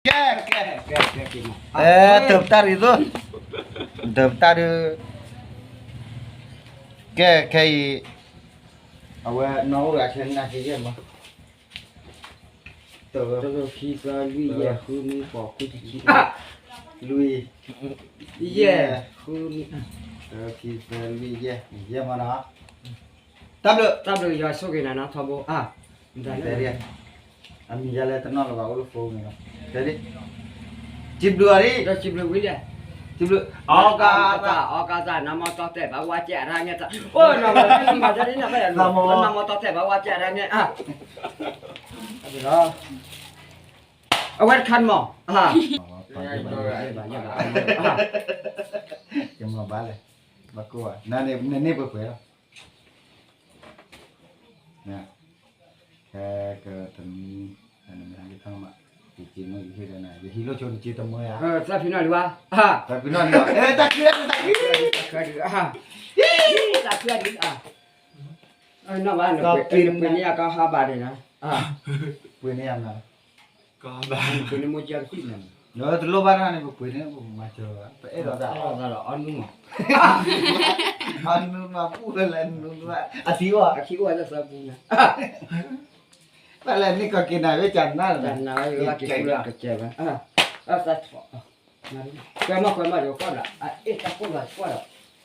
ကဲ, ကဲ, ကဲ, ကဲ, ကဲ, အဲ, တၢ်ပတၢ်ရံၣ်သိး, တၢ်ပတၢ်ရံၣ်, ကဲ, ခဲအံၤ, အဝဲနီၢ်အိၣ်ဂၤဆဲနၤက့ၤယဲၢ်မး, တၢ, တၢ, ခံ, သၢ, လွံၢ်, ယဲၢ်, ဃု, နွံ, ဃိး, ခွံ, တဆံ, လွံၢ်, ယဲၢ်, ဃု, တၢ, ခံ, သၢ, လွံၢ်, ယဲၢ်, ယဲၢ်မးနီၤ, တၢ်ဘျုး, တၢ်ဘျုး ယွၤဆိၣ်ဂ့ၤနၤနီၤ ထီဘိ, အါ, အမံၤယၤလၢတနီၣ်လၢၤဘၣ် အိၣ်လၢဖိန့ၣ်လီၤ, တဲဒ်, စံးဘျုးအီၤဒ်, စံးဘျုးဝံၤလံ, စံးဘျုး, အီကါသး, အီကါသး, နမီၢ်တီတဲာ်ဘၣ်ဝါကဲအရၢငဲၢ်သး, အိၣ်, နမီၢ်တီတဲာ်ဘၣ်ဝါကဲအရၢငဲၢ်, နမီၢ်တီတဲာ်ဘၣ်ဝါကဲအရၢငဲၢ်, အါ, အဝဲတခါမီၢ်, အါ, ယမၤဘၣ်လဲၣ်, ဘၣ်ကိးဘၣ်, နန့ၣ်ပှဲၤပှဲၤလီၤ ခဲကတမံၤ, နမ့ၢ်ဟဲက့ၤထီၣ်မး, ယစ့မ့ၢ်ယဟ့ၣ်ဒီးနၤ, ယဟံးလိၣ်ဆိနစ့တမၢဧါ, သးဖံးနီၣ်လံဘၣ်, သးဖံးနီၣ်လံဘၣ်, တၢ်ချံ, တၢ်ချံ, တၢ်ချံ, တၢ်ချံ, ပှ့ၤန့ၢ်ယၤကီဟါဘၣ်န့ၣ်, ပှ့ၤန့ၢ်ယၤမး, ပှ့ၤန့ၢ်မိၢ်ကၠီကသံၣ်န့ၣ်, တလိၣ်ဘၣ်တၢ်န့ၣ် ပပှ့ၤန့ၢ်ပမၤစၢၤဘၣ်, ပအဲၣ်ဒိးတၢ်, အီၣ်သးဒီးအီနုမး, အီနုမးပူၣ်ဝဲလဲၣ်, နုမး, အထံအီၣ်, အထံအီၣ်သးပူၤန့ၣ်, ဘၣ်လဲၣ်န့ၣ်ကီၢ်က့ၤနၤဝဲကနၣ်, ကနၣ်ဝဲက့ၤပူၤလၢကစဲး, ကဲမး ကဲမး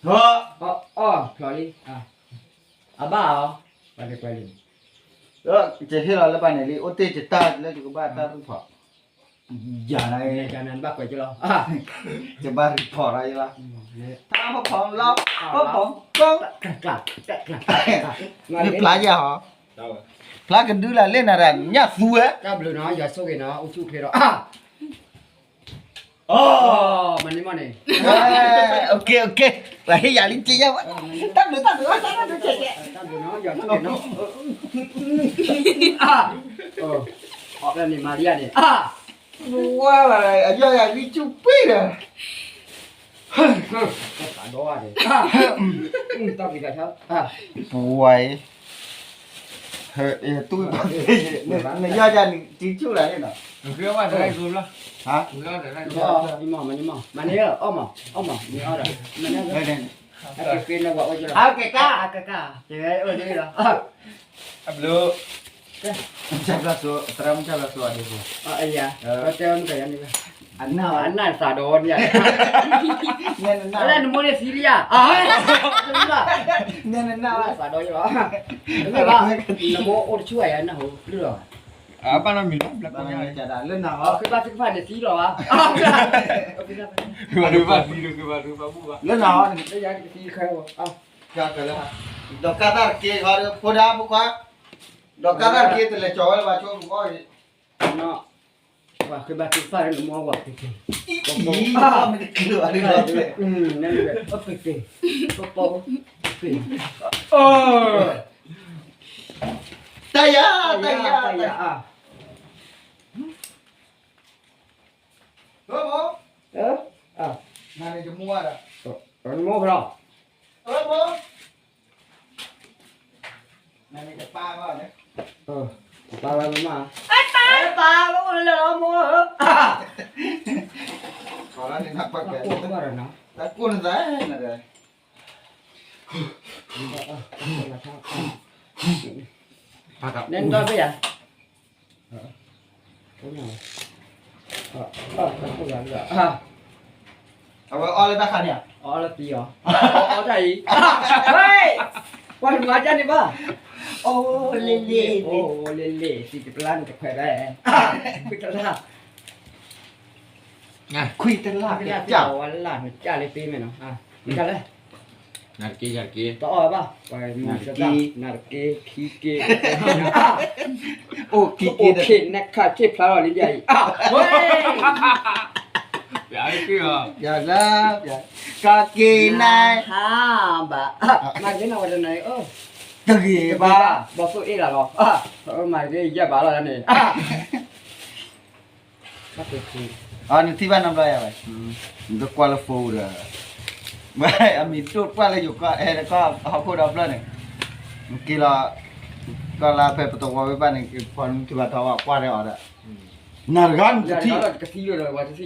ဒီးကွၢ်ဒီး, အ့ၣ်တၢ်ကိၢ်ဘၣ်ကွၢ်ဒီး, အီၣ်ဖျိးလံ, အဘၣ်အီၤ, ပှၤဒ်ကွၢ်လံ, ယဟ့ၣ်လီၤလၢပှၤန့ၣ်လံ, အိၣ်တ့ၢ်ယတၢ်လၢယကဘၣ်တၢ်ရူၢ်ဖီၣ်, ယၤန့ၣ်, ယဘၣ်ရူၢ်ဖီၣ်လီၤယလီၤ, တၢ်ဖီၣ်ဖီၣ်လီၤ, ဖီၣ်ဖီၣ်ကီ, မ့ၢ်ဖျါယၤဟီ, ဖျါကဒုလၢလ့ၣ်နၤရၤ ညၣ်သူဝဲ, တၢ်ဘျုးနီၤ ယွၤဆိၣ်ဂ့ၤနီၤ အိၣ်ဆူၣ်အိၣ်ချ့ဒီး, မၤန့ၢ်မီၢ်န့ၣ်, ပှၤဟ့ၣ်ယၤလံက့ယဲၢ်, တၢ်ဘျုး တၢ်ဘျုး တၢ်ဘျုး, အီၣ်န့ၣ်မၤလံဧါန့ၣ်, ဝါ, အယီၢ်ယၤလံဆူၣ်ပှံၢ်ဒီး, တၢ်ဒိၣ်န့ၣ်, တၢ်ဘျုးတၢ်ဆါ, ပဝဲ, တူၢ်, နယီၢ်ယၤန့ၣ်တံဆူၣ်လၢန့ၣ်နီၤ, မၤန့ၢ်အီၣ်မး, အီၣ်မး, မၤန့ၢ်အီၣ်ဒီး, အကက့ၤ, အကက့ၤ, အကက့ၤ, အဘျုး, သရၣ်မုၣ်ကၢ်ဘျါစိအဒ့ဖိ, အနၢ်သးဒီးန့ၣ်, နနၢ်သးဒီးလီၤ, နမိၢ်အိၣ်တဆူၣ်အယၤနၢ်ဟူလၢလီၤ, ဘၣ်နီတမံၤလီၤ, လၢနၤဟီ, လၢနၤဟီ, ဒီးကါသၣ်တက့ၢ်, ဖိဒၣ်ဖိခွါ, ဒီးကါသၣ်တက့ၢ် တလဲၤကၠီၤဝဲလၢဘၣ်ဆိကမိၣ်, ပှၤဃ့ဘါထုကဖၣ်လၢနမိၢ်ဝၤက့ၤက့ၤ, က့ၤ, တၢ်ယၤ, တၢ်ယၤ, တၢ်ယၤ, မိၢ်, နမိၢ်ဖျီ, မိၢ်, နကပၢ်ဘၣ်, ပၢ်ဘၣ်လၢမး, ပၢ်ဘၣ်အိၣ်လၢလီၤမိၢ်ဧၢ, ကိၢ်နသး, နဲဒၣ်ဘၣ်ယၤ, အဝဲအီၣ်လၢတၢ်ခါန့ၣ်ဧါ, အီၣ်လၢသံအီၤ, အီၣ်တၢ်အံၤ, ပှၤမၤကၢ်န့ၣ်ဘၣ်, အိၣ်လ့လ့, အိၣ်လ့လ့, သံတလါန့ၣ်တခွဲးဘၣ်, ခွံတလါ, ခွံတလါ, ခွံတလါ, ဝဲလၢနကၢ်လၢသ့မဲာ်နီၤ, ခွံတလါ, နတက့ၢ်, တအီၣ်ဘၣ်, နတက့ၢ်, နတက့ၢ်, ခံက့ၢ်, အိၣ်ခံက့ၢ်, အိၣ်ခံနခါက့ၢ်ဖျါလီၤလံဒ်အံၤ, ယၤလၢ, ကက့ၤနၤ, ဟါဘၣ်, မၤက့ၤနၤဝဲတနၤ, တဂ့ၤဘၣ်, ဘီသိၣ်အ့ၣ်လၢလီၤ, မၤက့ၤယဲၢ်ဘၣ်လီၤန့ၣ် နထံၣ်ဘၣ်နီတဘျီယၤဘၣ်, နတကွၢ်လၢဖိဒီး, အမံၤဒိၣ်ကွၢ်လၢယိၤကီၢ်အဲၣ်တကီၢ်ဟီၣ်ခိၣ်ဒီဖျၢၣ်န့ၣ်, နက့ၤလီၤ, ကီၢ်လၢဖဲပတဝီဝဲဘၣ်န့ၣ် ပှၤနထံၣ်ဘၣ်ထီၣ်ဘၣ်ကွၢ်ဒီးအီၤဒီး, နၤတဂၤနတထံၣ်, ကသံလၢဝဲတသ့ၣ်ညါဒီး, ဟီ,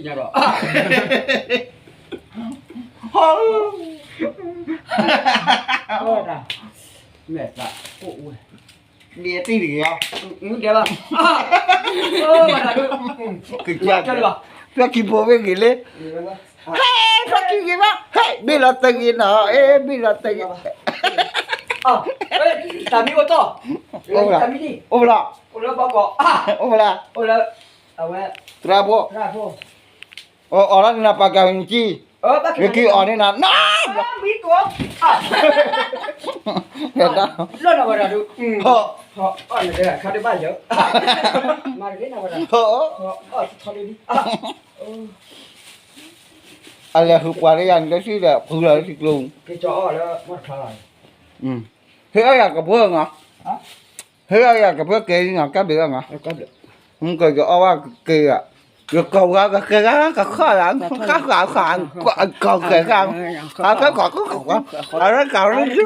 မဲာ်သးအိၣ်ဝဲ, ဒ်တံၢ်တဂ့ၤအီၤ, မုၢ်ဒဲးဘၣ်, ကစၢ်, သွဲၣ်ခံဖိမ့ၢ်ဂ့ၤလံ, ဟဲ, သွဲၣ်ခံဂ့ၤဘၣ်, ဟဲ, ဘ့ၣ်လီၤတဂ့ၤနီၤ, အ့ ဘ့ၣ်လီၤတဂ့ၤ, တၢ်မံအိၣ်တီၢ်, အိၣ်ဖျါ, အိၣ်ဖျါ, အိၣ်ဖျါ, သရၣ်ဖိ, အီၣ်လီၤန့ၢ်နၤပှၤကၤဝံၤနကံၢ်, နကံၢ်အီၣ်န့ၢ်နၤ, န, လီၤနဝဲဒၣ်ဒုး, ဟီ, ခါဒုးဘၣ်ယၤ, မၤတဂ့ၤနဝဲဒၣ်, ဟီ, အလဲၤဃုာ် ပှၤလၢယၤန့ၣ်လၢထံၣ်ဒီး ဖုလီၤလၢထံကျိ, ဟ့ၣ်အီၣ်ယၤကဖၢနီၤ, ဟ့ၣ်အီၣ်ယၤကဖၢကဲၤနီၤ ကၢ်ဘျုးနီၤ, ကယအီၣ်ဘၣ်က့ၤ, ယကိးဝဲကကဲၤဂၤကခီၣ်လၢ, ကဃၣ်ဃၣ်, ကကဲၤဂၤ, ကကဲၤ, အရကၤရ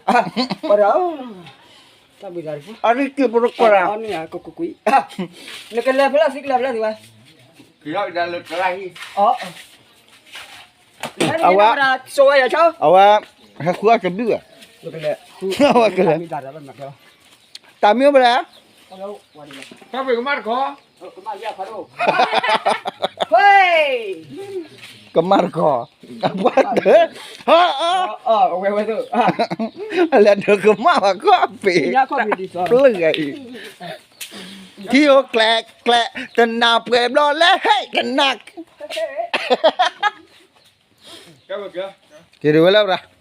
ကၤ, အရကၤပရကီၢ်, နကလဲၤဖဲလဲၣ်သံကလဲၤဖဲလဲၣ်သံဘၣ်, အဝဲ, အဝဲ, ဟဲဃုအီၣ်တဘျုး, အဝဲကလဲၤ, တၢ်မ့ၢ်အိၣ်ဖဲလဲၣ်, တၢ်မ့ၢ်အိၣ်ဖဲလဲၣ်, ကမၣ်တကီၢ်, ပှၤတ, လဲၤဒိးကမၣ်ဘၣ်ကီၢ်ပ့ၤ, ပျုၢ်ဂၤအံၤ, ထံအိၣ်ကျဲးကျဲး, တနၢ်ပှဲၤဘျီလဲၣ် ဟဲကနၣ်, က့ၤဒုးဝဲလၢ